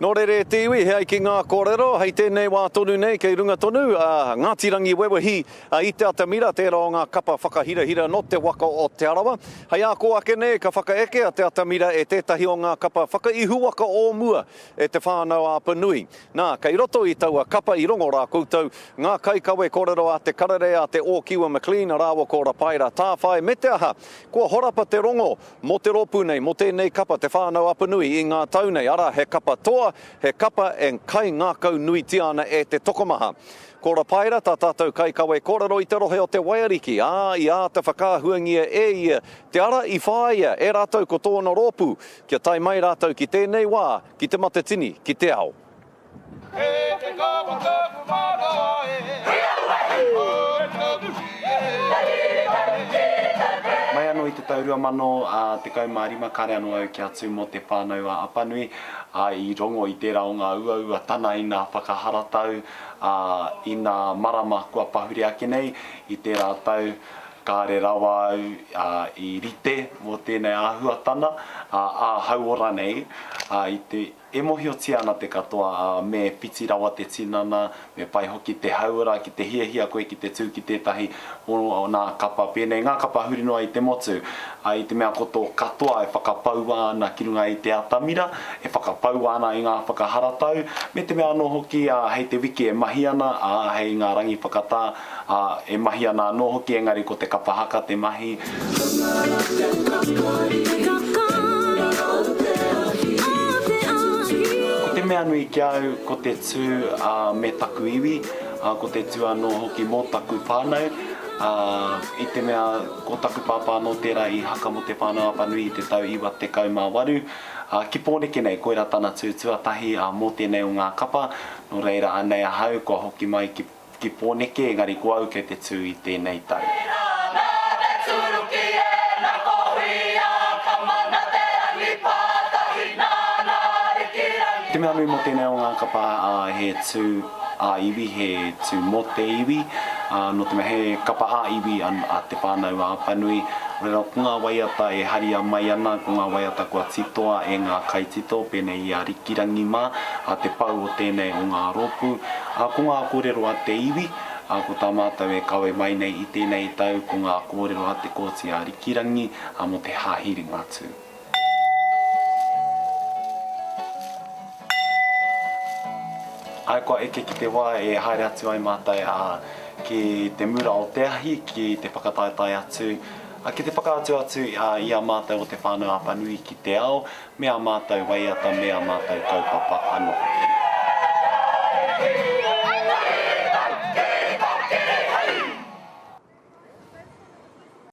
Nō reira e te iwi, he ai ki ngā kōrero, hei tēnei wā tonu nei kei runga tonu a Ngāti Rangiwewehi i te atamira, tērā o ngā kapa whakahirahira nō te waka o Te Arawa. Hei ā kō ake nei ka whakaekea te atamira e tētahi o ngā kapa whakaihuwaka o mua e Te Whānau-a-Apanui. Nā, kei roto i taua kapa i rongo rā koutou ngā kaikawe kōrero a Te Karere, a Te Ōkiwa McLean rāua ko Rapaera Tāwhai, me te aha, kua horapa te rongo Mō te rōpū nei, mō tēnei kapa, Te Whānau Apanui, i ngā tau nei, arā, he kapa toa, he kapa e kaingākaunuitia ana e te tokomaha. Ko Rapaera tā tātou kaikawe kōrero i te rohe o Te Waiariki, ā, i āta whakaahuangia e ia te ara i whāia e rātou ko tōna rōpū, kia tae mai rātou ki tēnei wā, ki Te Matatini, ki te ao. E te kawa taku marae Mai anō i te tau 2015 kāre anō au kia tū mō Te Whānau a Apanui, ā, i rongo i tērā o ngā uauatana i nā whakaharatau, ā, i nā marama kua pahure ake nei i tērā tau, kāre rawa au, ā, i rite mō tēnei āhuatana, ā, ā-hauora nei, ā, i te. E mohiotia ana te katoa, ā, me whiti rawa te tinana, me pai hoki te hauora ki te hiahia koe ki te tū ki tētahi o nā kapa pēnei, ngā kapa huri noa i te motu, ā, i te mea ko tō katoa e whakapaua ana ki runga i te atamira, e whakapaua ana i ngā whakaharatau, me te mea anō hoki, ā, hei te wiki e mahi ana, ā, hei ngā rangi whakatā, ā, e mahi ana anō hoki, engari ko te kapa haka te mahi. Ko te mea nui ki a au, ko te tū, ā, me taku iwi, ā, ko te tū anō hoki mō taku whānau, ā, i te mea ko taku pāpā anō tērā i haka mō Te Whānau-a-Apanui i te tau 98, ā, ki Pōneke nei, koirā tana tū tuatahi, ā, mō tēnei o ngā kapa, nō reira anei ahau kua hoki mai ki. Ki Pōneke, engari ko au kei te tū i tēnei tau. Te mea nui mō tēnei o ngā kapa, ā, he tū ā-iwi, he tū mō te iwi, ā, nō te mea he kapa ā-iwi a Te Whānau-a-Apanui, nō reira ko ngā waiata e haria mai ana, ko ngā waiata kua titoa e ngā kaitito, pēnei i a Rikirangi mā, a te pou o tēnei o ngā rōpū, Ā, ko ngā kōrero a te iwi, ā, ko tā mātou e kawe mai nei i tēnei tau, ko ngā kōrero a Te Kooti Ārikirangi, ā, mō te Hāhi Ringatū. Āe, kua eke ki te wā e haere atu ai mātou, ā, ki te mura o te ahi, ki te whakataetae atu, ā, ki te whakaatu atu, ā, i a mātou o Te Whānau-a-Apanui ki te ao, me ā mātou waiata, me ā mātou kaupapa anō hoki.